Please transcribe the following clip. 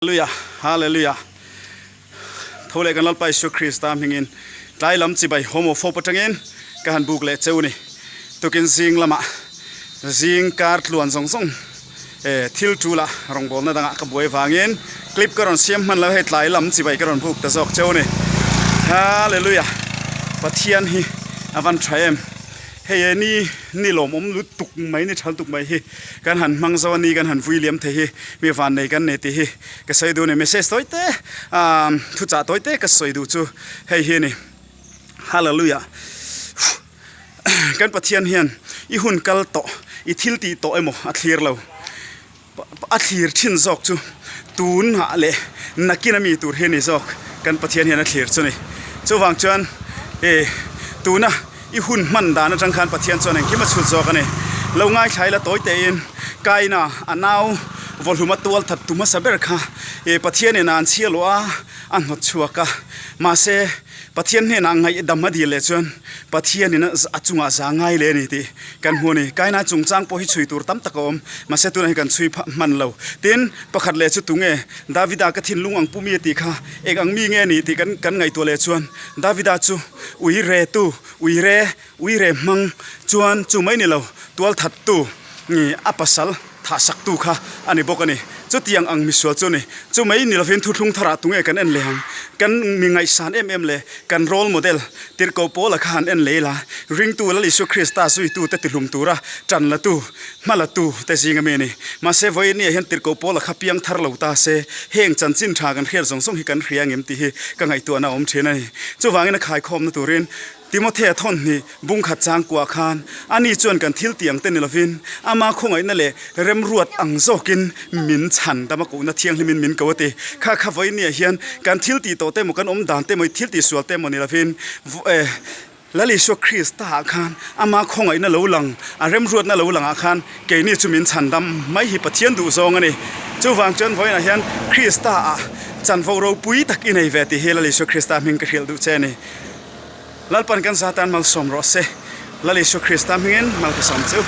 Hallelujah Hallelujah Tho leh kan Lalpa Isua Krista hmingin tlai lam chibai homophobe atangin ka han buk leh cheu ni. Tukin zing lamah zing kar tluan zawng zawng eh thil tul ah rawngbawlna dangah ka buai vangin clip ka rawn siam hman lo hei tlai lam chibai ka rawn buk ta zawk cheu ni. Hallelujah Pathian hi a van tha em. Hei e ni ni lawmawm lutuk mai ni tha lutuk mai hi kan han hmang zo a ni kan han vui liam thei hi mi vannei kan nei tih hi ka sawi duh a ni message tawi te ah thuchah tawi te ka sawi duh chu hei hi a ni hallelujah kan Pathian hian i hun kal tawh i thil tih tawh emaw a thlir lo. A thlir thin zawk chu tunah leh nakin a mi tur hi a ni zawk kan Pathian hian a thlir chu a ni. Chuvang chuan e tuna i hun hman dan atang khan Pathian chuan engkim a chhut zawk a ni. Lo ngaithla ila tawi tein Kaina a nau vawhluma tual that tu hmasa ber kha e Pathianin a an chhia luah a, a hnawt chhuak a. Mahse Pathian hnenah ngaihdam a dil leh chuan Pathianin a chungah za ngai leh a ni tih kan hmu a ni. Kaina chungchang pawh hi chhui tur tam tak a awm, mahse tunah hi kan chhui phah hman lo. Tin, pakhat leh chu tunge Davida ka thinlung ang pu mi a tih kha eng ang mi nge a nih tih kan kan ngaihtuah leh chuan Davida chu ui re tu, ui re, ui re hmang chuan chu mai ni lo, tualthattu a pasal. Thahsaktu kha a ni bawk a ni. Chutiang ang misual chu a ni. Chu mai ni lovin thuthlung tharah tunge kan en leh ang? Kan mi ngaihsan em em le? Kan role model Tirhkoh Paula kha han en leh ila, ringtu Lal Isua Krista zuitute tihlum tura tan latu, hma latu te zing ami a ni. Mahse vawiin hian Tirhkoh Paula kha piang thar lo ta se, heng chanchin tha kan hriat zawng zawng hi kan hria angem tih hi ka ngaihtuahna a awm thin a ni. Chuvangin a khaikhawmna turin Timothea thawnhnih bungkhat chang kuah khan ani chuan kan thil tih ang te ni lovin ama khawngaihna leh remruat ang zawkin min chhan dam a kohna thianghlimin min ko a ti. Kha kha vawinia hian kan thil tih tawh te emaw kan awm dan te emaw thil tih sual te emaw ni lovin Lal Isua Krista ah khan ama khawngaihna lo lang a remruatna lo langah khan keini chu min chhan dam mai hi Pathian duh zawng a ni. Chuvang chuan vawiinah hian Krista ah chanvo ropui tak i nei ve tih hi Lal Isua Krista hming ka hrilh duh che a ni. Lalpan kan zatan malsawm rawh se. Lal Isua Krista hmingin mal ka sawm chu.